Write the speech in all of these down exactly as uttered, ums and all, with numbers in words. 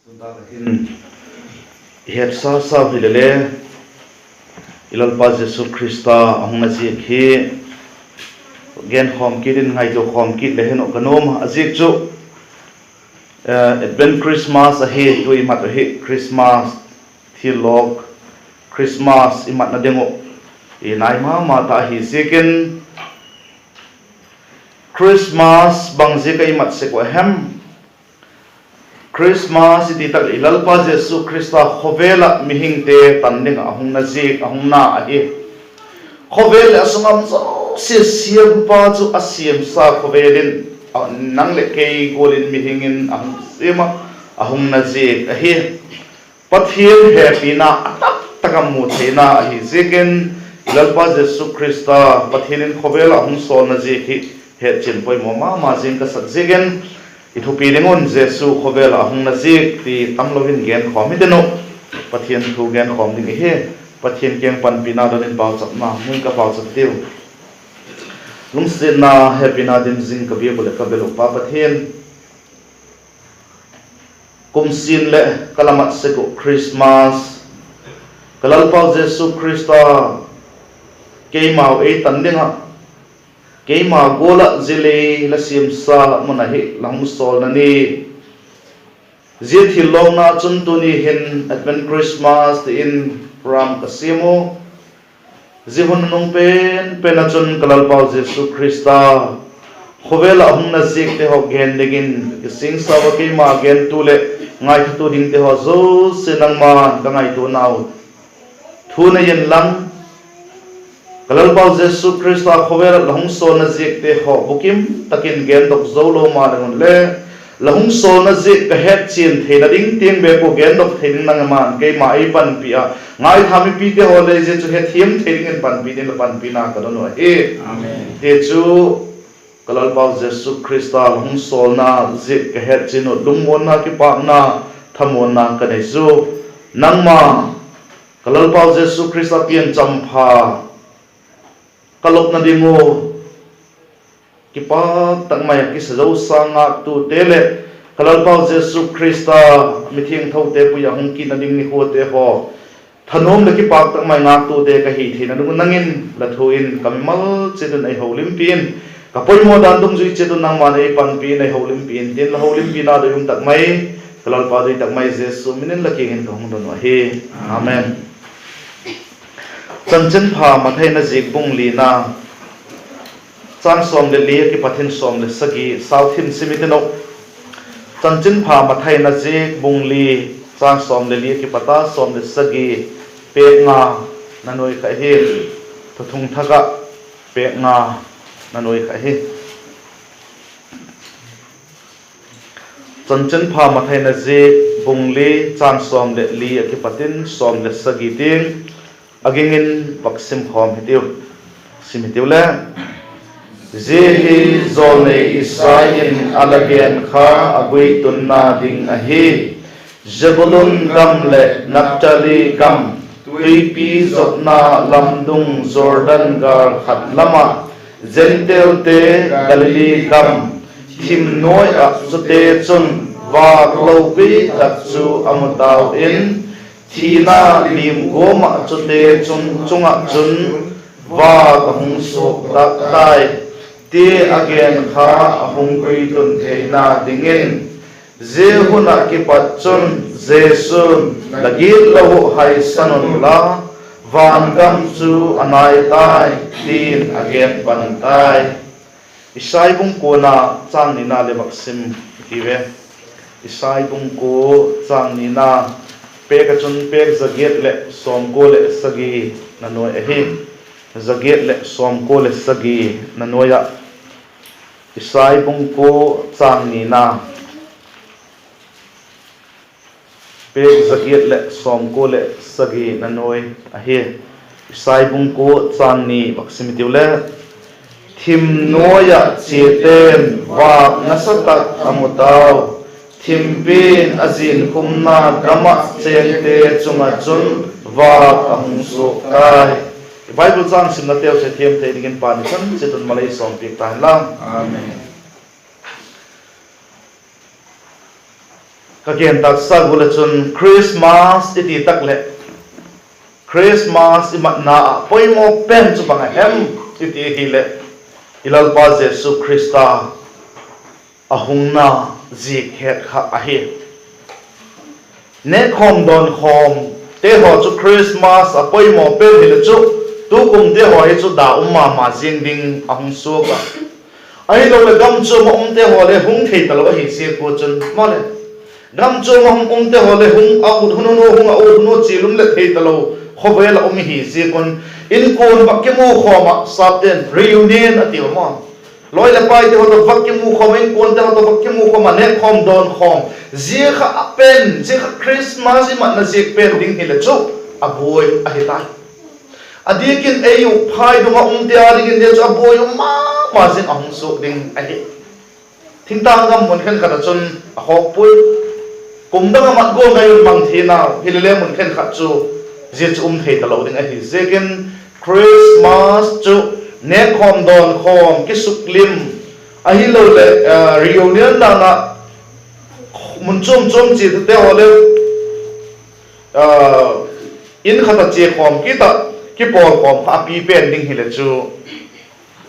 Tun tak ah hin i hetsa sau hile le, i Lalpa Jesu Khrista a hung na ziak hi genkhawm kit in ngaitua khawm kit le hin uh ka nuam a, a ziak chu Advent Christmas ahi, tu i mat uh hi Christmas thil lawk, Christmas i matna ding uh i nai ma ma ta ahi ziakin, Christmas bang ziak a i mat sek uh a hem? Christmas i ti tak leh i Lalpa Jesu Khrista khawvel ah mihingte tan ding ah a hung na ziak, a hung na ahi. Khawvel leh a sung a um zosia siampa chu a siamsa khawvel in, nang leh kei gual in mihing in a hung siam ah, a hung na ziak ahi. Pathian hepina a taktak a mu theina ahi ziakin, i Lalpa Jesu Khrista Pathian in khawvel ah hung sawlna ziak hi hetchian poimaw ma ma zing ka sak ziakin, i thupi ding un Jesu khawvel ah a hung na ziak ti tamlo in genkhawm hitin uh. Pathian thu genkhawm ding ihi. Pathian kiang panpina don in pauchapna mun ka pauchap tiu. Lungsiatna hepina dim zing ka biak uh leh ka bel uh Pa Pathian, kum sin leh ka la mat sek uh Christmas, ka Lalpau Jesu Khrista keimau ei tan ding ah, keima gual ah zia lei la siamsa mun ah hi la hung sawlna ni, zia thil lawkna chun tuni hin Advent Christmas ti in program ka siam u. Zia hun nung pen pen ah chun ka Lalpau Jesu Khrista khawvel ah hung na ziakte haw gen dingin ka kisingsau a, keima gentu leh ngaithatu dingte haw zosia nangma'n ka ngaituanau thu nei inlang, ka Lalpau Jesu Khrista khawvel ah la hung sawlna ziakte haw bukim tak in gendok zo lo maleng unle, la hung sawlna ziak ka hetchian theina ding tiang bep ua gendok thei ding nangma'n keima ei panpi a, ngaitha mipite haw le zia chu hethiam thei dingin panpi dingin la panpina ka don uh ahi. Tichun, ka Lalpau Jesu Khrista la hung sawlna ziak ka hetchian uh lungmuanna, kipâkna, thamuanna ka nei zu. Nangma, ka Lalpau Jesu Khrista pian champha ka lopna ding ua kipâk tak mai ah kisa zo sâng ngâktute leh ka Lalpau Jesu Khrista mithiangthote pui ah hung kitna ding nikhuate haw thanuam leh kipâk tak mai ngâktute ka hi theina ding un nang in la thu in ka mimal chiat un ei holimpi in, ka poimaw dan dungzui chiat un nangma'n ei panpi in ei holimpi in tin, la holimpina doi um tak mai, ka Lalpa doi tak mai Jesu min in la kiang in ka hung don uh ahi. Amen. Chanchinpha Mathai in a ziak bung lina, châng sawm leh li a kipat in sawm leh sagi sau thim sim i tin uh. Chanchinpha Mathai in a ziak bung li, châng sawm leh li a kipat a sawm leh sagi, pêk nga na nuai kha hi. Thuthung Thak ah pêk nga na nuai kha hi. Chanchinpha Mathai in a ziak bung li, châng sawm leh li a kipat in sawm leh sagi tiang, a ging in vak sim khawm hitiu. Sim hitiu le. Zia hi jawlnei Isai in a la gen kha a guitunna ding ahi: Zebulun gam leh Naphtali gam, tuipi zotna lamdung Jordan gâl khat lam ah, Gentilete Galili gam, thim nuai ah chute chun vâk lopi tak chu a mu tau in, thina lim guam ah chute chung ah chun vâk a hung suak tak tai, ti a gen kha a hung guitun theina dingin. Zia hun ah kipat chun Jesu'n, La gitlo uh haisan unla, vangam chu a nai tai, ti'n a gen pan tai. Isai bung kuana, châng nina le vak sim i ti ve. Isai bung kua, châng nina, pêk ah chun pêk za giat leh sawmkua leh sagi na nuai ahi. Za giat leh sawmkua leh sagi na nuai ah, Isai bung kua, châng nina, pêk za giat leh sawmkua leh sagi na nuai ahi. Isai bung kua, châng ni vak sim i tiu le. Thim nuai ah chiate'n vâk nasa tak a mu tau, thimpi'n a zinkhumna gam ah chêngte chung ah chun vâk a hung suak tai. I Bible châng simnateu hethiam thei dingin Pa'n i chan chiat un mal ei sawmpiak ta hen la. Ka gen taksa gual ah chun Christmas i ti tak leh, Christmas i matna ah poimaw pen chu bang a hem i ti ahileh, i Lalpa Jesu Khrista a hungna ziak het kha ahi. Nêkkhawm dawnkhawmte haw chu Christmas a poimaw pen hile chu, tukumte haw hi chu da um ma ma ziang ding a hung suak a. Ahiloleh gam chuam ah umte haw le hung thei talo ahi ziak ua chun, male, gam chuam ah hung umte haw le hung a ut hun un, hung a ut hun un, chial um leh thei talo khawvel ah um ihi ziak un, inkuan vak kimu khawm ah, sapte'n reunion a ti a maw, lawi leh paite haw tawh vak kimu khawm ah, inkuante haw tawh vak kimu khawm ah, nêkkhawm dawnkhawm, zia kha a pen, zia kha Christmas i matna ziak pen ding hile chu a buai ahi tai. A diak in ei uh phaidung ah umte â dingin zia chu a buai um ma ma ziang a hung suak ding ahi. Thingtâng gam mun khenkhat ah chun a khawk puai. Kum dang ah mat gual ngai un mang thei nau hile le mun khenkhat chu zia chu um thei talo ding ahi ziakin, Christmas chu nêkkhawm dawnkhawm, kisuklim, ahiloleh reunion dan ah mun chuam chuam chia thute haw le in khat ah chia khawm kit ah, kipawl khawm kha a pi pen ding hile chu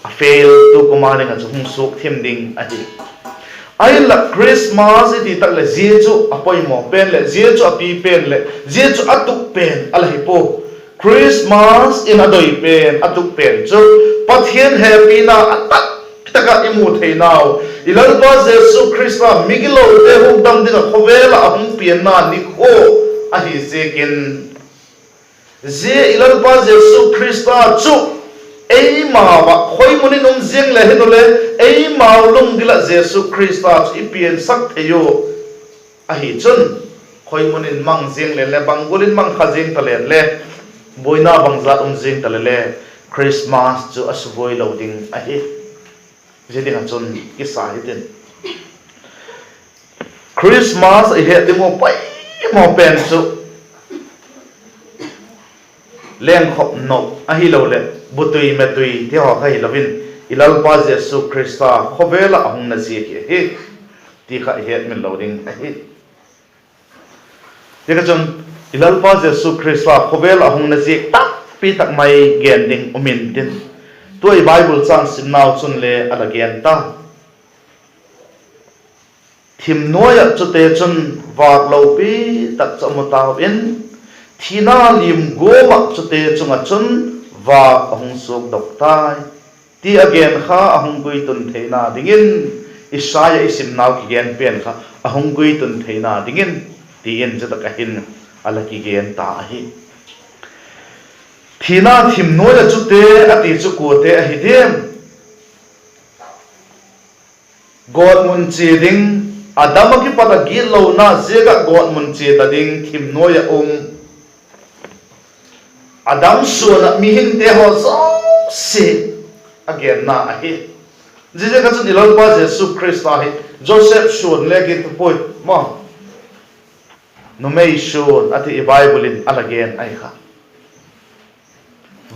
a fail, tukum â ding ah chu hung suak thim ding ahi. Ahinla Christmas i ti tak leh zia chu a poimaw pen leh zia chu a pi pen leh zia chu a tuk pen a la hi pua. Christmas in a doi pen, a tuk pen chu Pathian hepina a tak tak ah i mu theinau, i Lalpa Jesu Khrista migilote hukdam ding ah khawvel ah a hung pianna nikhua ahi ziakin, zia i Lalpa Jesu Khrista chu eimau ah khoi mun in um ziang le hin u le, eimau lunggil ah Jesu Khrista chu i piansak thei u ahi chun, khoi mun in mang ziang leng le, bang gual in mang kha ziang ta leng le, buaina bangzat um ziang ta leng le, Christmas chu a subuai lo ding ahi. Zia ding ah chun kisa hitin, Christmas i het ding uh poimaw pen chu lengkhop nop ahiloleh butui metui ti haw kha hilo in, i Lalpa Jesu Khrista khawvel ah a hungna ziak hi ahi ti kha i hetmil lo ding ahi. Zia kha chun i Lalpa Jesu Khrista khawvel ah a hungna ziak takpi tak mai gen ding um intin, tua i Bible châng simnau chun le a la gen ta. Thim nuai ah chute chun vâk lopi tak chu a mu tau in, thina lim guam ah chute chung ah chun vâk a hung suakdok tai, ti a gen kha a hung guitun theina dingin, Isaiah i simnau kigen pen kha a hung guitun theina dingin, ti in zia tak ah hin a la kigen ta ahi. Thina thim nuai ah chute a ti chu kuate ahi diam? Gawtmun chia ding, Adam ah kipat ah gitlona ziak ah gawtmun chia ta ding thim nuai ah um, Adam suan ah mihingte haw zosia a genna ahi. Ziaziak ah chun i Lalpa Jesu Khrista hi Joseph suan le kitup puai maw, numei suan a ti i Bible in a la gen ahi kha.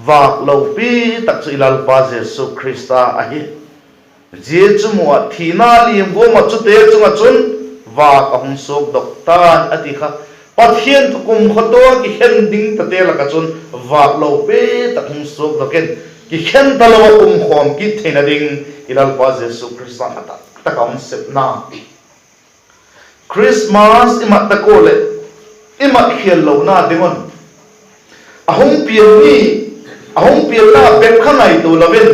Vâk lopi tak chu i Lalpa Jesu Khrista ahi. Zia chu mu ah thina lim guam ah chute chung ah chun vâk a hung suakdok ta'n a ti kha. Pathian thu kumkhawtuang kikhen ding tate lak ah chun vâk lopi tak hung suakdok in, kikhen talo ah kumkhawm kit theina ding i Lalpa Jesu Khrista a tak tak a hung sepna Christmas i mat tak ua leh i mat khial lona ding un, a hung pian ni, a hung pianna bep kha ngaitua lo in,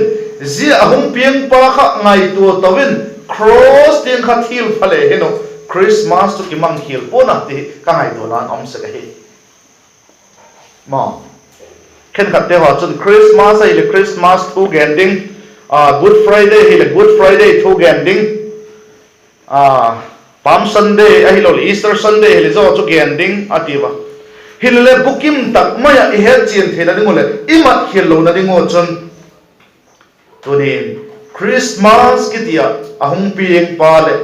zia a hung piangpa kha ngaitua to in, cross tiang kha thil pha le hin uh, Christmas chu kimang khial pua'n a ti ka ngaituana'n um sek ahi. Khenkhatte haw chun Christmas ahileh Christmas thu gen ding, Good Friday ahileh Good Friday thu gen ding, Palm Sunday ahiloleh Easter Sunday ahileh zaw chu gen ding a ti ua. Hileleh bukim tak mai ah i hetchian theina ding uh leh i mat khial lona ding uh chun, tuni'n Christmas kiti ah a hung piangpa leh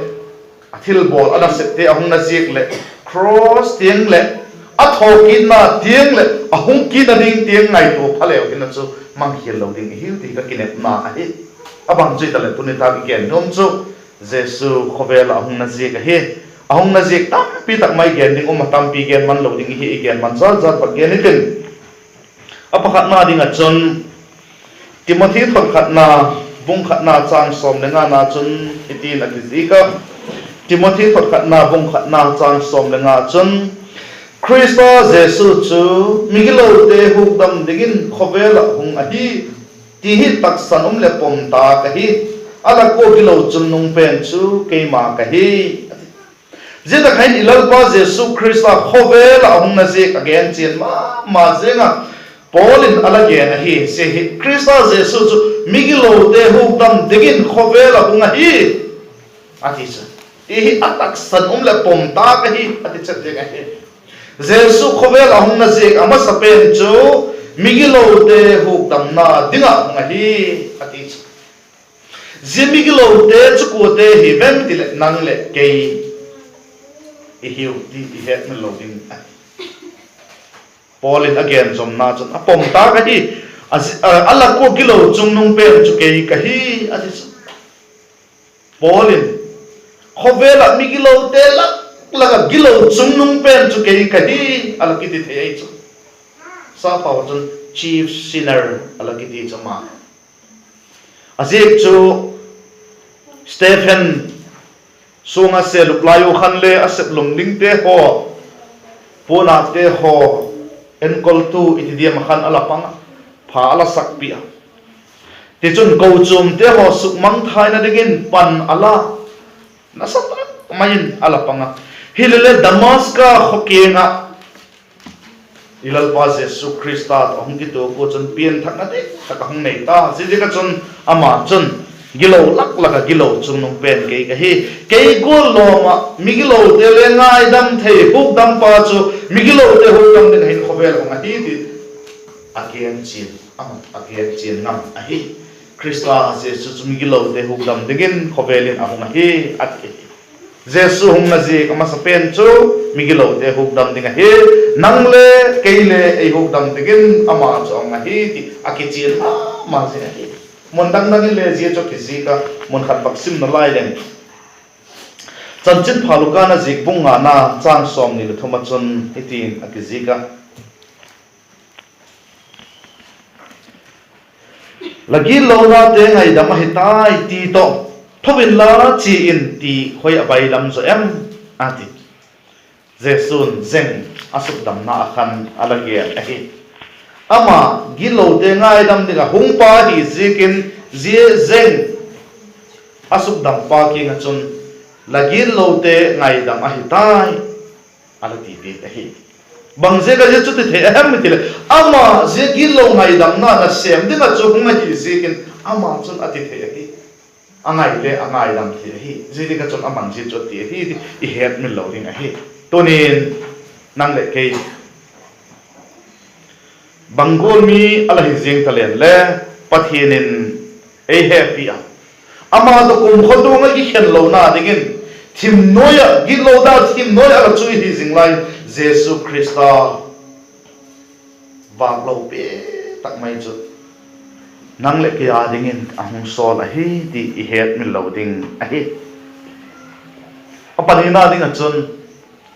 a thilbawl a nasepte a hungna ziak leh, cross tiang leh a thawkitna tiang leh a hung kitna ding tiang ngaitua pha leu hin a chu mang khial lo ding i hiu ti ka kinepna ahi. A bang chu hitaleh tuni tak i gen nuam chu Jesu khawvel ah a hungna ziak ahi. A hung na ziak tampi tak mai gen ding um a, tampi gen man lo ding hi, i gen man zat zat bak gen i tin. A pakhatna ding ah chun, Timothy thot khatna, bung khatna châng sawm le ngana chun hitin a kizik a. Timothy thot khatna, bung khatna châng sawm le nga chun, Khrista Jesu chu migilote hukdam dingin khawvel ah hung ahi, ti hi taksan um leh pom tâk ahi. A lak ua gilo chungnung pen chu keima ka hi, a ti. Zia tak hin i Lalpa Jesu Khrista khawvel ah a hung na ziak a gen chian ma ma ziang a, Paul in a la gen ahi. Zia hi Khrista Jesu chu migilote hukdam dingin khawvel ah hung ahi, a ti chu. Ti hi a taksan um leh pom tâk ahi, a ti chet ding ahi. Jesu khawvel ah hung na ziak a masa pen chu migilote hukdamna ding ah hung ahi, a ti chu. Zia migilote chu kuate hi vem ti leh nang leh kei i hiu ti i hetmil lo ding ahi. Paul in a gen zomna chun a pom tâk ahi. A, a lak ua gilo chungnung pen chu kei ka hi, a ti chu. Paul in, khawvel ah migilote lak lak ah gilo chungnung pen chu kei ka hi, a la kiti thei ahi chu. Sappau chun chief sinner a la kiti chu ama. A ziak chu Stephen suang a selup lai u khan le a sep lungdingte haw, puanâkte haw, enkoltu i ti diam ah khan a la pang a, pha a la sakpi a. Tichun kochuamte haw sukmangthaina dingin pan a la, nasa tak mai in a la pang a. Hilele Damaska khaw kiang ah i Lalpa Jesu Khrista tawh a hung kituak ua chun pianthakna dik tak a hung nei ta. Ziaziak ah chun ama chun, gilo lak lak ah gilo chungnung pen kei ka hi. Kei gual lawm ah migilote le ngaidam thei hukdampa chu migilote hukdam ding ah hin khawvel ah hung ahi ti a gen chian, a gen chian ngam ahi. Khrista Jesu chu migilote hukdam dingin khawvel in a hung ahi, a ti. Jesu hung na ziak a masa pen chu migilote hukdam ding ahi. Nang le kei le ei hukdam dingin ama chu a hung ahi ti a kichian ma ma zing ahi. Mun dang dang in le zia chu a kizik a, mun khat bak sim nalai leng, Chanchinpha Luka na ziak bung ngana châng sawmni le thum ah chun hitin a kizik a: La gitlonate ngaidam ahi tai ti tawh, tho inla chia in ti hoi a bailam zaw em? a ti. Jesu'n zeng a sukdamna ah khan a la gen ahi. Ama gitlote ngaidam ding ah hung pa ahi ziakin, zia zeng a sukdampa kiang ah chun, La gitlote ngaidam ahi tai, a la ti piak ahi. Bangziak a zia chu ti thei a hem i ti leh, ama zia gitlo ngaidamna nasêm ding ah chu hung ahi ziakin ama chun a ti thei ahi. A ngai le a ngaidam thei ahi. Zia ding ah chun aman zia chu a ti ahi ti i hetmil lo ding ahi. Tunin nang leh kei bang gual mi a la hi ziang taleng le, Pathian in ei hepi a, ama tawh kumkhua tuang ah kikhen lona dingin, thim nuai ah, gitlo dan thim nuai ah a la chui hi zing lai in, Jesu Khrista vâklo pi tak mai chu nang leh kei â dingin a hung sawl ahi ti i hetmil lo ding ahi. A panina ding ah chun,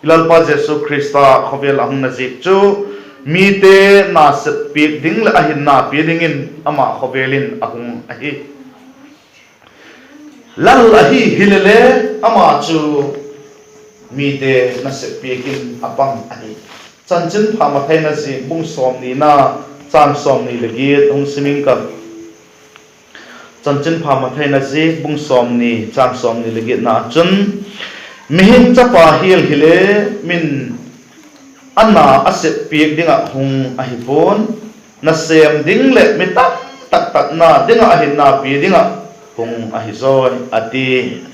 i Lalpa Jesu Khrista khawvel a hung na ziak chu mite nasep piak ding leh a hinna pia dingin ama khawvel in a hung ahi. Lal ahi hilele, ama chu mite nasep piak in a pang ahi. Chanchinpha Mathai na ziak bung sawmnina, châng sawmni leh giat hung sim ing ka. Chanchinpha Mathai na ziak bung sawmni, châng sawmni leh giatna ah chun, Mihing Chapa hial hile, min a na a sep piak ding ah hung ahi pua'n, nasêm ding leh mi tam tak tatna ding ah a hinna pia ding ah hung ahi zawi, a ti.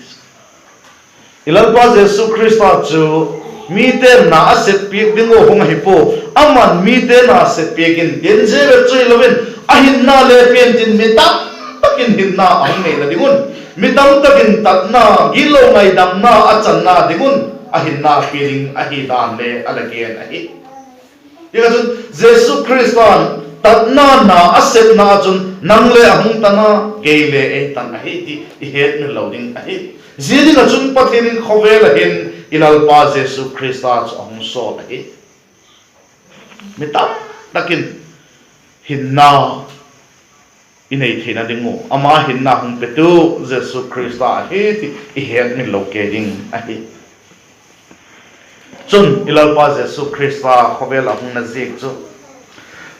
I Lalpa Jesu Khrista chu mite na a sep piak ding ua hung ahi pua, aman mite na sep piak intin, zia bep chu hilo in, a hinna le pia intin, mi tam tak in hinna a hung neina ding un, mi tam tak in tatna, gitlo ngaidamna a channa ding un a hinna pia ding ahi dan le a la gen ahi. Tichun Jesu Khrista'n tatna na a sepna ah chun nang le a hung tan a, kei le ei tan ahi ti i hetmil lo ding ahi. Zia ding ah chun Pathian in khawvel ah hin i Lalpa Jesu Khrista chu a hung sawl ahi. Mi tam tak in hinna i nei theina ding uh ama hinna hung petu Jesu Khrista ahi ti i hetmil lo kei ding ahi. Chun i Lalpa Jesu Khrista khawvel ah hung na ziak chu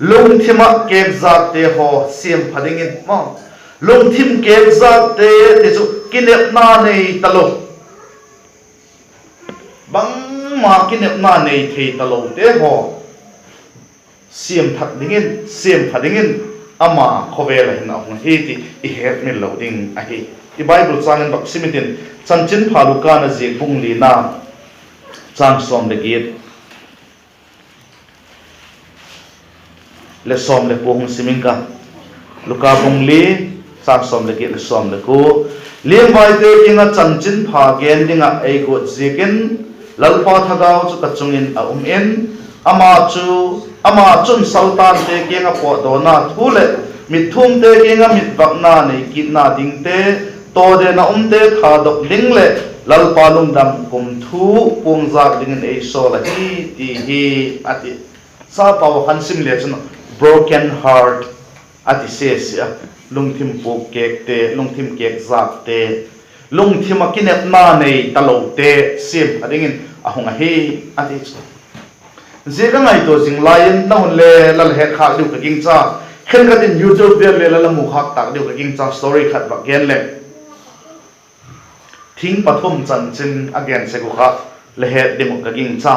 lungthim ah kêkzakte haw siampha dingin maw, lungthim kêkzakte ti chu kinepna nei talo, bangma kinepna nei thei talote haw siam thak dingin, siampha dingin ama khawvel ah hin a hung hi ti i hetmil lo ding ahi. I Bible châng in bak sim intin, Chanchinpha Luka na ziak bung lina, châng sawm leh giat leh sawm leh kua hung sim ing ka. Luka bung li, châng sawm leh giat leh sawm leh kua. Liangvaite kiang ah chanchinpha gen ding ah ei guat ziakin Lalpa thagau chu ka chung in a um in, ama chu, ama chun saltante kiang ah pawtdawna thu leh mitthumte kiang ah mitvakna nei kitna dingte, tawden a umte thadok ding leh Lalpa lungdam kum thu puangzak dingin ei sawl ahi, ti hi a ti. Sapau ah khan sim le chun broken heart a ti sese a, lungthim puk kêkte, lungthim kêkzakte, lungthim ah kinepna nei talote siampha dingin a hung ahi, a ti chu. Zia ka ngaitua zing lai in na hun le la la hetkhâk diu ka gingcha. Khenkhat in YouTube vel le la la mukhâk tâk diu ka gingcha, story khat vak gen leng. Thing pathum chanchin a gen sek uh kha la het ding uh ka gingcha.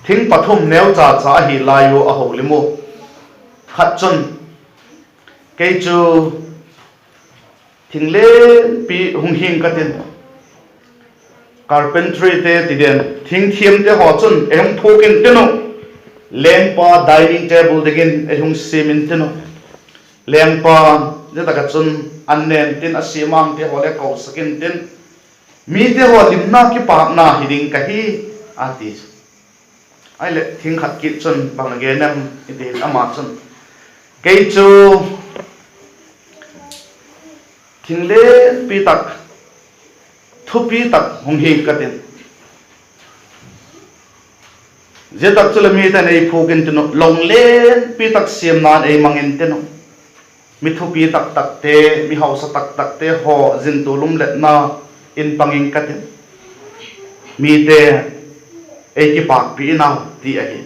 Thing pathum neucha cha ahi lai ua a holim u. Khat chun, kei chu thing lenpi hung hing ka tin, carpentryte ti den, thingthiamte haw chun ei hung phûk intin uh, lengpa dining table dingin ei hung siam intin uh. Lengpa, zia tak ah chun an nen tin, a siamangte haw le kosak intin, mite haw limna kipâkna hi ding ka hi, a ti. Ahileh thing khat kit chun bang a gen em i ti, ama chun, kei chu thing lenpi tak, thupi tak hung hing ka tin, zia tak chuleh mite'n ei phûk intin uh, long lenpi tak siamna'n ei mang intin uh, mi thupi tak takte, mi hausa tak takte haw zin tu lum letna in pang ing ka tin, mite ei kipâkpi in au, ti ahi.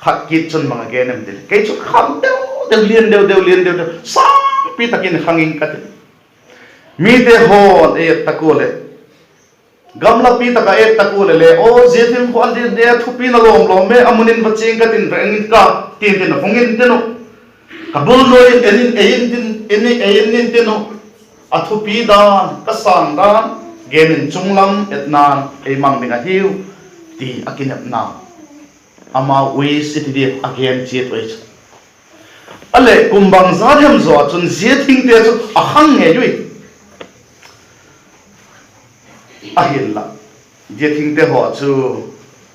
Khat kit chun bang a gen em ti leh, kei chu khang deu deu, lian deu deu, lian deu deu, sângpi tak in khang ing ka tin, mite haw'n ei et tak ua leh, gamlapi tak ah et tak ua leh le, aw, zia thing khuan di de, thupi na lawm lawm e, a mun in va chiang ka tin, reng in ka, tin tin a hung intin uh. Ka bul nuai in en in ei intin, en in ei intin uh, a thupi dan, ka sâng dan gen in chunglam etna'n ei mang ding ahiu, ti a kinepna, amau wish i ti diak a gen chiat ui chu. Ahileh kum bangzat hem zaw ah chun zia thingte chu a khang ngei ui. Ahinla, zia thingte haw chu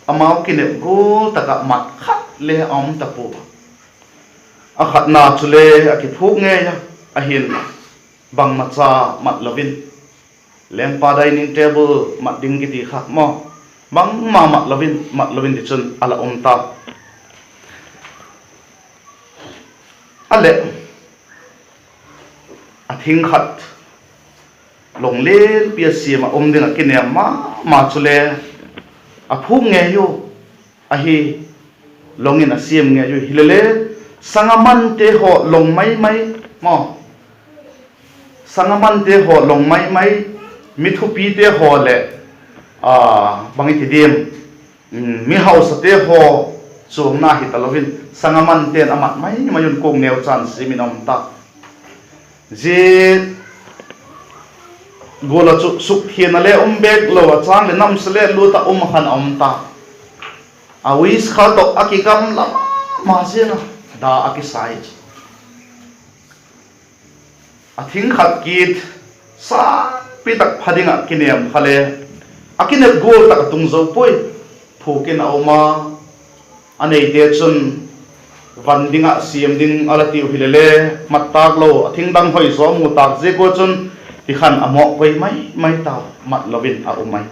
amau kinep gual tak ah mat khat le a um ta pua a. A khatna chule a kiphûk ngei a, ahinla, bangmacha mat lo in, lengpa dining table mat ding kiti kha maw, bangma mat lo in, mat lo in tichun a la um ta. Ahileh, a thing khat, long lenpi a siam ah um ding ah kinêm ma ma chule, a phûk ngei u ahi, long in a siam ngei u hilele, sangamante haw long mai mai maw, sangamante haw long mai mai, mi thupite haw leh, a, bang i ti diam, mi hausate haw chuangna hi talo in, sangamante'n a mat mai mai un kuang neucha'n siam in a um ta. Zia gual ah chu sukthiangna le um bêk lo a, chang leh namse le lût ah um khan a um ta. A wish kha tawh a kigamla ma ma ziang a, da a kisa i chu. A thing khat kit, sângpi tak pha ding ah kinêm kha le, a kinep gual tak a tung zo puai. Phûk in a um a, a neite chun van ding ah siam ding a la tiu hilele, mat tâk lo, a thing dang hoi zaw mu tâk ziak ua chun, ti khan a mawk koi mai mai tau, mat lo in a um ai.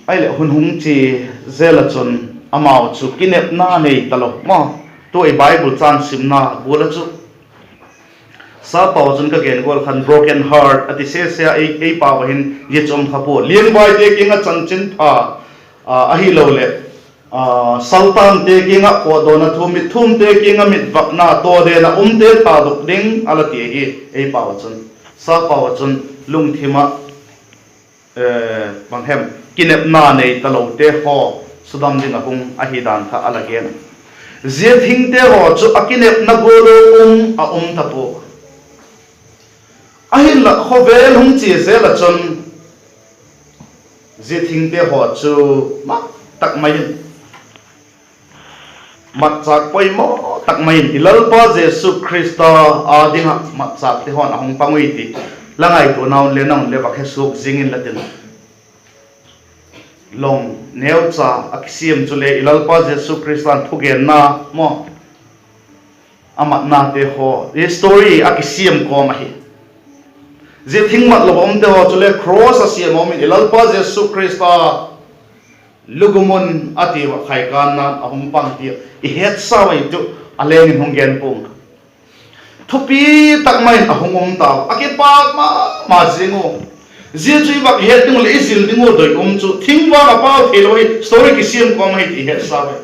Ahileh hun hung chia zel ah chun amau chu kinepna nei talo maw. Tu ei Bible châng simna gual ah chu, sapau chun ka gen gual khan broken heart a ti sese a, ei, ei pau ah hin zia chu um kha pua. Liangvaite kiang ah chanchinpha, ahiloleh saltangte kiang ah pawtdawna thu, mitthumte kiang ah mitvakna, tawden ah umte thadok ding a la ti ahi, ei pau ah chun. Sapau ah chun lungthim ah bang hem, kinepna nei talote haw sudam ding ah hung ahi dan kha a la gen. Zia thingte haw chu a kinepna gual ah um a um ta pua. Ahinla khawvel hung chia zel ah chun zia thingte haw chu mat tak mai in, matchâk poimaw tak mai in i Lalpa Jesu Khrista â ding ah matchâkte haw'n a hung pang ui ti la ngaituana un le, na un le vak he suak zing inla tin, long neucha a kisiam chule i Lalpa Jesu Khrista'n thugenna maw, a matnate haw, history a kisiam kawm ahi. Zia thing mat lo a umte haw chule cross a siam a um in i Lalpa Jesu Khrista lugum un a ti ua, khaikânna'n a hung pang ti i hetsa ui chu, a leng in hung gen pua'ng. Thupi tak mai in a hung um tau a, kipâk ma ma zing u. Zia chu i vak het ding uh leh i zil ding uh doi um chu, thingvang a pau theilo hi story kisiam kawm ahi ti i hetsa ui.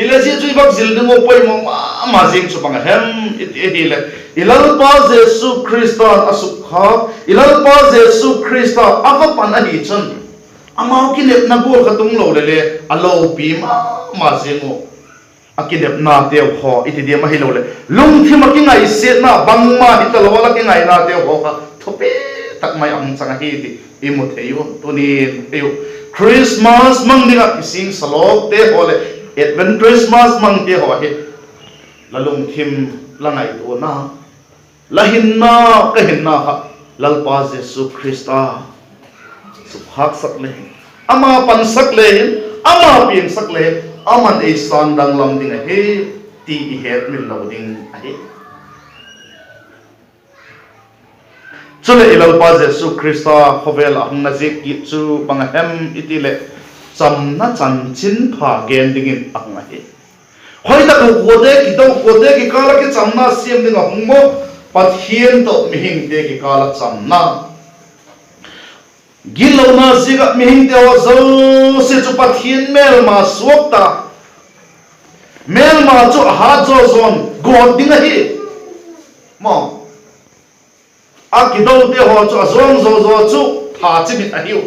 Hile zia chu i vak zil ding uh poimaw ma ma zing chu bang a hem i ti ahileh, i Lalpa Jesu Khrista'n a sukkhâk, i Lalpa Jesu Khrista a va pan ahi chun, amau kinepna gual kha tung lo leh le a lopi ma ma zing uh. A kinepnateu haw i ti diam ahiloleh lungthim ah kingaisiatna bangma hi talo a, la kingainateu haw kha thupi tak mai a hung chang ahi ti i mu thei u. Tuni'n ei u Christmas mang ding ah i singsa lawkte haw leh Advent Christmas mangte haw hi la lungthim, la ngaituana, la hinna, ka hinna kha Lalpa Jesu Khrista sukkhâksak le hin, ama pansak le hin, ama piangsak le hin, ama'n ei sândanglam ding ahi ti i hetmil lo ding ahi. Chuleh i Lalpa Jesu Khrista khawvel ah hung na ziak kit chu bang a hem i ti leh, chamna chanchinpha gen dingin a hung ahi. Khoi tak uh kuate kido, kuate kikâl ah kichamna siam ding a hung maw? Pathian tawh mihingte kikâl ah chamna. Gitlona ziak ah mihingte haw zosia chu Pathian mêlma suak ta, mêlma chu a hât zaw zaw'n gawt ding ahi. Maw, a kidote haw chu a zawng zaw zaw chu tha chimit ahiu.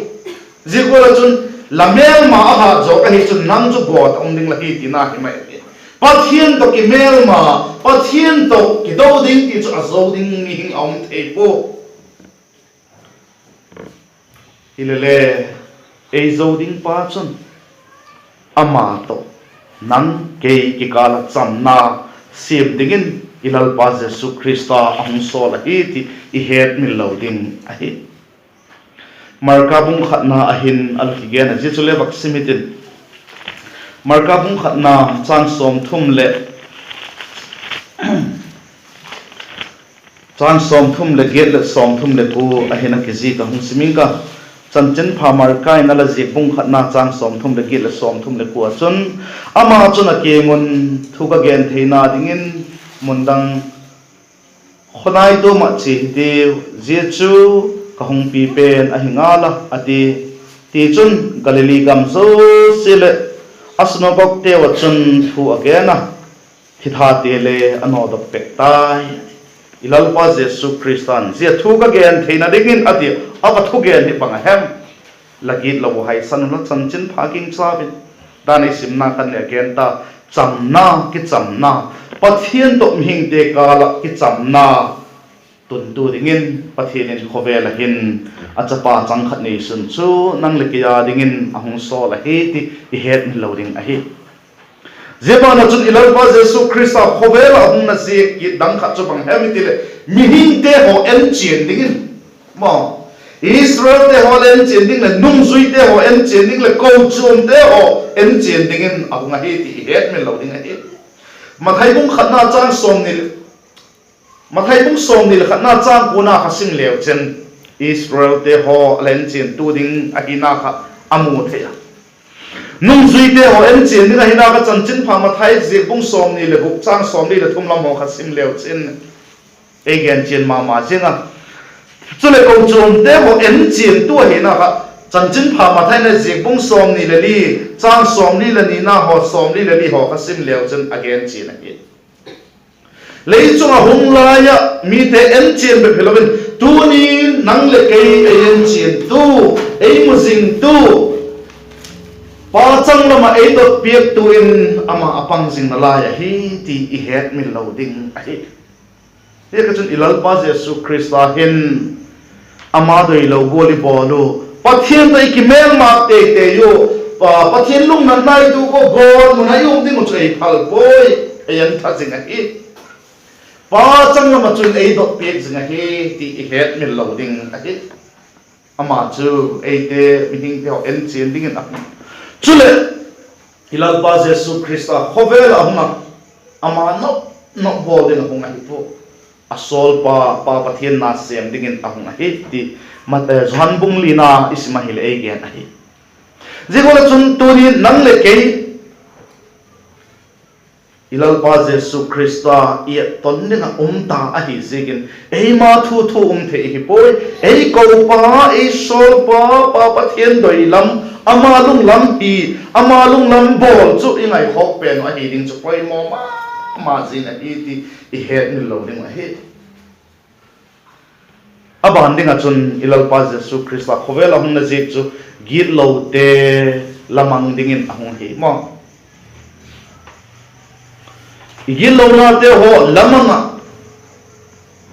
Zia gual ah chun la mêlma a hât zawk ahi chun nang chu gawt a um ding la hi tina hi mai hi. Pathian tawh kimêlma, Pathian tawh kido ding ti chu a zo ding mihing a um thei pua. Hilele, ei zo dingpa chun ama tawh nang kei kikâl ah chamna siam dingin i Lalpa Jesu Khrista a hung sawl ahi ti i hetmil lo ding ahi. Marka bung khatna ah hin a la kigen a, zia chule vak sim i tin. Marka bung khatna châng sawmthum leh châng sawmthum leh giat leh sawmthum leh kua ah hin a kizik a, hung sim ing ka. Chanchinpha Marka in a la zik bung khatna châng sawmthum leh giat leh sawmthum leh kua chun, ama chun a kiang un, thu ka gen theina dingin mun dang khawnai tuam ah chia hitiu, zia chu ka hung pi pen ahi ngal a, a ti. Tichun Galili gam zosia leh a synagogteu ah chun thu a gen a, thithate le a nawdok pek tai. I Lalpa Jesu Khrista'n zia thu ka gen theina dingin a ti a, a va thugen hi bang a hem? La gitlo uh haisan unla, chanchinpha gingcha un. Dan ei simna khan le a gen ta, chamna, kichamna, Pathian tawh mihingte kâl ah kichamna tuntu dingin Pathian in khawvel ah hin a chapa chang khat neisun chu nang leh kei â dingin a hung sawl ahi ti i hetmil lo ding ahi. Zia ban ah chun i Lalpa Jesu Khrista khawvel ah hung na ziak kit dang khat chu bang hem i ti leh, mihingte haw enchian dingin, maw, Israelte haw le enchian ding leh nungzuite haw enchian ding leh kochuamte haw enchian dingin a hung ahi ti i hetmil lo ding ahi. Mathai bung khatna châng sawmni leh Mathai bung sawmni leh khatna châng kuana kha sim leu chin, Israelte haw a la enchiantu ding ahina kha a mu thei a. Nungzuite haw enchian ding ahina kha Chanchinpha Mathai ziak bung sawmni leh guk châng sawmli leh thum lam haw kha sim leu chin, ei genchian ma ma ziang a. Chuleh kochuamte haw enchiantu ahina kha Chanchinpha Mathai ziak bung sawmni leh li, châng sawmli leh nina haw, sawmli leh li haw kha sim leu chin a genchian ahi. Lei chung ah hung lai ah mite enchian bep hilo in, tuni'n nang leh kei ei enchiantu, ei mu zingtu, Pa changlam ah ei dot piaktu in ama a pang zing nalai ahi ti i hetmil lo ding ahi. Ziaziakchun i Lalpa Jesu Khrista hin ama doilo gual i bawl u, Pathian tawh i kimêlma teitei u, Pa, Pathian lungnatna i tuak u, gawtmun ah i um ding uh chu ei phal puai, ei en tha zing ahi. Pa changlam ah chun ei dot piak zing ahi ti i hetmil lo ding ahi. Ama chu eite mihingte haw enchian dingin a hung. Chuleh i Lalpa Jesu Khrista khawvel ah hung a, ama nop nop bawl ding a hung ahi pua. A sawlpa, Pa Pathian na sêm dingin a hung ahi ti Mat-, eh, Johan bung lina i sim ahileh ei gen ahi. Zia gual ah chun tuni'n nang leh kei i Lalpa Jesu Khrista i etton ding ah um ta ahi ziakin, eima thu thu um thei hi puai. Ei kopa, ei sawlpa, Pa Pathian doi lam, ama lunglam hi, ama lunglam bawl chu i ngaikhawk pen uh ahi ding chu poimaw ma ma zing ahi ti i hetmil lo ding uh ahi. A ban ding ah chun i Lalpa Jesu Khrista khawvel ah hungna ziak chu gitlote la mang dingin a hung hi maw. I gitlonate haw la mang ah,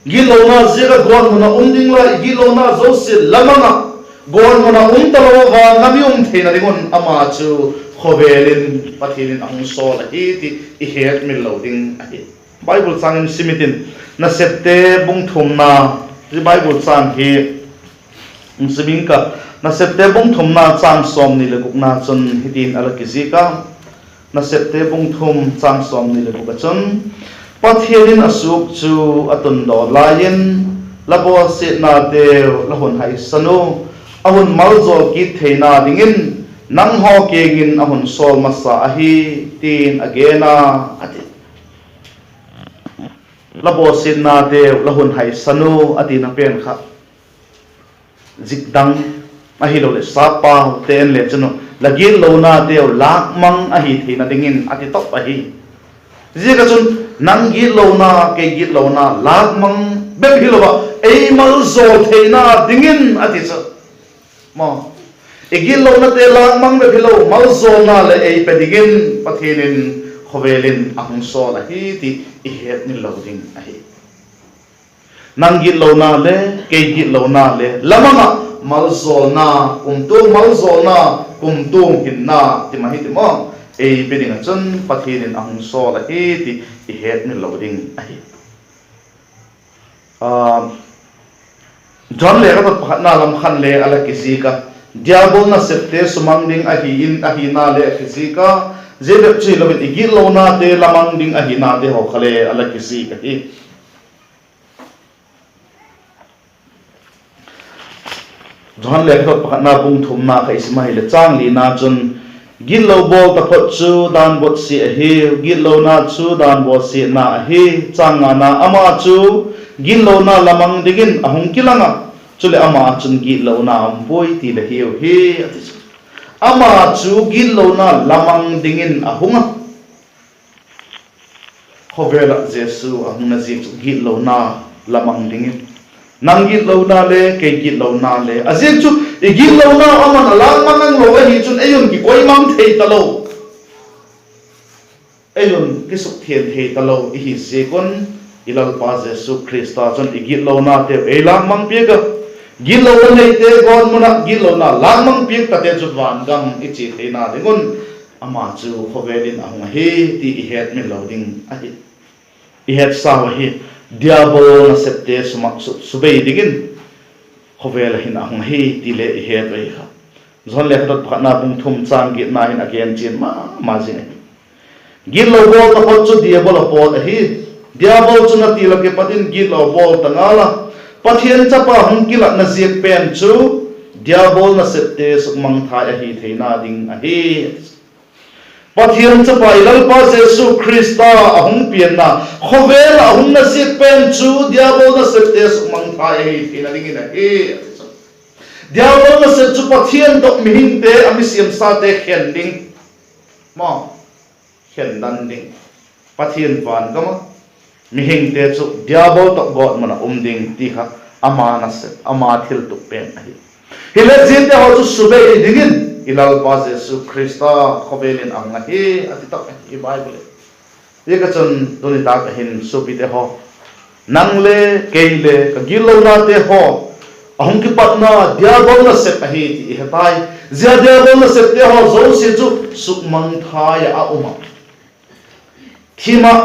gitlona ziak ah gawtmun ah um ding la, i gitlona zosia la mang ah, gawtmun ah um talo a van lam i um theina ding un ama chu khawvel in Pathian in a hung sawl ahi ti i hetmil lo ding ahi. Bible châng in sim i tin, Nasepte bung thumna, zia Bible châng hi hung sim ing ka, Nasepte bung thumna châng sawmni leh gukna chun hitin a la kizik a, Nasepte bung thum châng sawmni leh guk ah chun, Pathian in a suak chu a tundaw lai in, la bawlsiatnateu la hun haisan u, a hun maljawl kit theina dingin, nanghaw kiang in a hun sawl masa ahi, tin a gen a, a ti. La bawlsiatnateu la hun haisan u a tina pen kha zik dang ahiloleh sappaute en le chun, la gitlonateu lâkmang ahi theina dingin a ti top ahi. Ziak ah chun, nang gitlona, kei gitlona lâkmang bep hilo ah, ei maljawl theina dingin a ti chu, maw, i gitlonate lâkmang bep hilo, maljawlna leh ei pe dingin Pathian in khawvel in a hung sawl ahi ti i hetmil lo ding ahi. Nang gitlona le kei gitlona le la mang ah, maljawlna, kumtuang maljawlna, kumtuang hinna ti ma hi ti maw, ei pe ding ah chun Pathian in a hung sawl ahi ti i hetmil lo ding ahi. Johan lekhathot pakhatna lam khan le a la kizik a, Diabol nasepte sumang ding ahi in, ahina le a kizik a, zia bep chu hilo in i gitlonate la mang ding ahinate haw kha le a la kizik ahi. Johan lekhathot pakhatna bung thumna kha i sim ahileh châng lina chun, gitlo bawl taphot chu dan bawsia ahi, gitlona chu dan bawlsiatna ahi. Châng ngana, ama chu gitlona la mang dingin a hung kilang a, chuleh ama ah chun gitlona um puai ti la hiu hi, a ti chu. Ama chu gitlona la mang dingin a hung a. Khawvel ah Jesu a hungna ziak chu gitlona la mang dingin, nang gitlona le kei gitlona le, a ziak chu i gitlona aman a lâkmang lo ahi chun ei un kikoi mang thei talo, ei un kisukthiang thei talo i hi ziak un, i Lalpa Jesu Khrista chun i gitlonateu ei lâkmang piak a, gitlona neite gawtmun ah gitlona lâkmang piak tate chu vangam i chia theina ding un ama chu khawvel in a hung ahi ti i hetmil lo ding ahi. I hetsau ahi, Diabol nasepte sum ah su, subei dingin khawvel ah hin a hung ahi ti le i het ahi kha. Johan lekhathot pakhatna bung thum châng giatna hin a gen chian ma ma zing ahi. Gitlo bawl taphot chu Diabol a pawt ahi. Diabol chun a til ah kipat in gitlo bawl ta ngal a, Pathian chapa hung kilatna ziak pen chu diabol nasepte sukmangthai ahi theina ding ahi. Pathian chapa i Lalpa Jesu Khrista a hung pianna, khawvel ah a hungna ziak pen chu diabol nasepte sukmangthai ahi theina dingin ahi. Diabol nasep chu Pathian tawh mihingte, a mi siamsate khen ding, ma, khen dan ding, Pathian van gam ah mihingte chu diabol tawh gawtmun ah um ding ti kha ama nasep, ama thiltup pen ahi. Hile ziate haw chu subei dingin i Lalpa Jesu Khrista khawvel in a hung ahi, a ti tak ahi Bible in. Ziak ah chun tuni tâk ah hin suapite haw, nang le kei le ka gitlonate haw a hung kipatna diabol nasep ahi ti i he tai. Zia diabol nasepte haw zosia chu sukmangthai ah a um ah, thim ah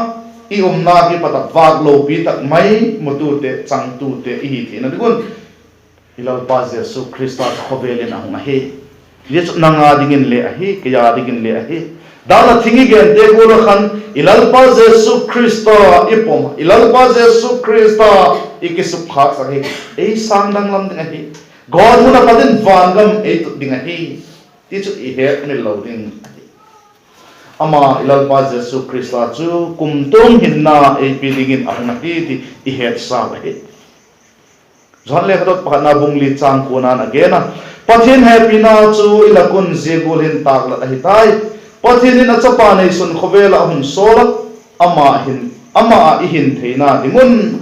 i umna kipat ah vâk lopi tak mai mutute, changtute i hi theina ding un i Lalpa Jesu Khrista chu khawvel in a hung ahi. Zia chu nang â dingin le ahi, kei â dingin le ahi. Dan ah thing i gente gual ah khan i Lalpa Jesu Khrista i pom, i Lalpa Jesu Khrista i kisukkhâksak hi ei sâng danglam ding ahi. Gawtmun ah pat in van gam ei tut ding ahi, ti chu i hetmil lo ding ahi. Ama i Lalpa Jesu Khrista chu kumtuang hinna ei pia dingin a hung ahi ti i hetsau ahi. Johan lekhathot pakhatna bung li châng kuana'n a gen a, Pathian hepina chu i lak un zia gual hin tâklat ahi tai: Pathian in a Chapa neisun khawvel ah a hun sawl a, ama ah i hin theina ding un,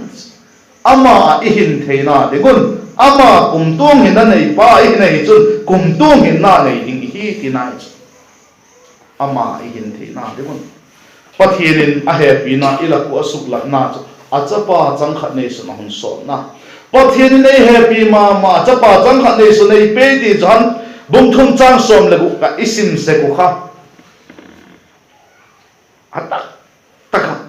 ama ah i hin theina ding un, ama kumtuang hinna neipa i hin ahi chun kumtuang hinna nei ding i hi, tina chu. Ama i hin theina ding un. Pathian in a hepina i lak ua a suklatna chu a Chapa chang khat neisun a hun sawlna. Pathian in ei hepi ma ma, Chapa chang khat neisun ei pe ti Johan bung thum châng sawm leh guk ah i sim sek uh kha, a tak tak ah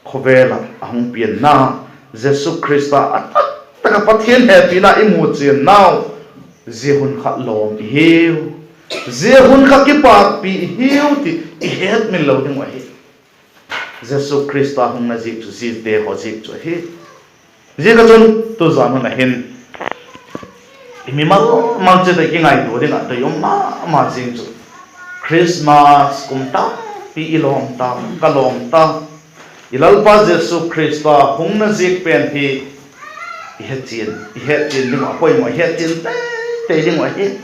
khawvel ah a hung pianna, Jesu Khrista a tak tak ah Pathian hepina i muchiannau, zia hun kha lawm i hiu, zia hun kha kipâkpi i hiu ti i hetmil lo ding uh ahi. Jesu Khrista hungna ziak chu ziate haw ziak chu ahi. Ziak ah chun tuzan hun ah hin i mimal mal chiat ah kingaitua ding ah doi um ma ma zing chu, Christmas kum tampi i lawm ta, ka lawm ta. I Lalpa Jesu Khrista hungna ziak pen hi i hetchian, i hetchian ding uh a poimaw, i hetchian tei tei ding uh ahi.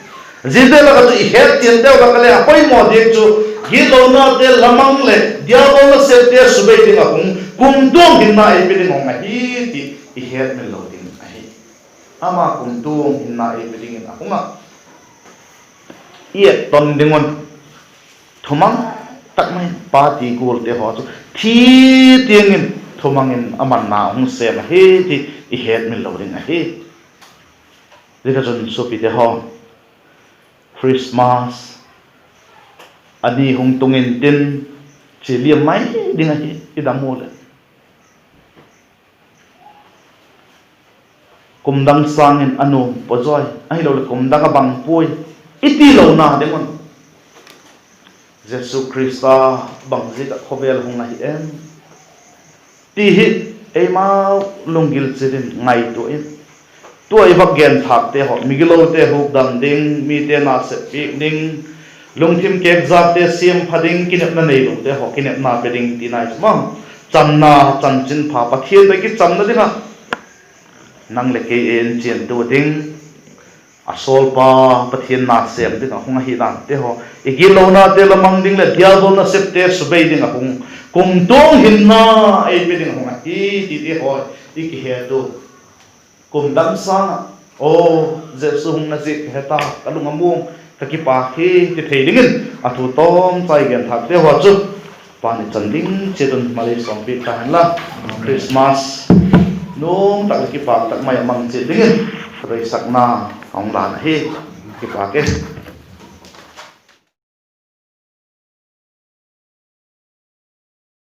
Ziate lak ah chu i hetchianteu lak ah le a poimaw diak chu gitlonate la mang leh diabol nasepte subei ding ah hung, kumtuang hinna ei pe ding hung ahi ti i hetmil lo ding ahi. Ama kumtuang hinna ei pe dingin a hung ah, i et ton ding un. Thumang tak mai, party gualte haw chu thi tiang in thumang in a manna hung sêm ahi ti i hetmil lo ding ahi. Zia kha chun suapite haw, Christmas a ni hung tung intin, chi liam mai ding ahi i dam u leh. Kum dang sâng in a nuam pua zawi, ahiloleh kum dang a bang puai, i ti lona ding un, Jesu Khrista bang ziak ah khawvel hung ahi em ti hi eimau lunggil chiat in ngaitua in, tua i vak genthâkte haw, migilote hukdam ding, mite nasep piak ding, lungthim kêkzakte siampha ding, kinepna neilote haw kinepna pe ding tina i chu ma, chamna, chanchinpha, Pathian tawh kichamna ding ah nang leh kei ei enchiantu ding, a sawlpa Pathian na sêm ding ah hung ahi dante haw, i gitlonate la mang ding leh diabol nasepte subei ding ah hung, kumtuang hinna ei pe ding ah hung ahi tite haw i kihet u. Kum dang sâng ah, aw, Jesu hungna ziak ka he ta, ka lung a muang, ka kipâk hi ti thei dingin a thu tawmchai genthâkte haw chu Pa'n i chan ding chiat un malei sawmpiak ta hen la, Christmas nuam tak leh kipâk tak mai a mang chiat dingin ka doisakna a hung lan ahi. Kipâk e.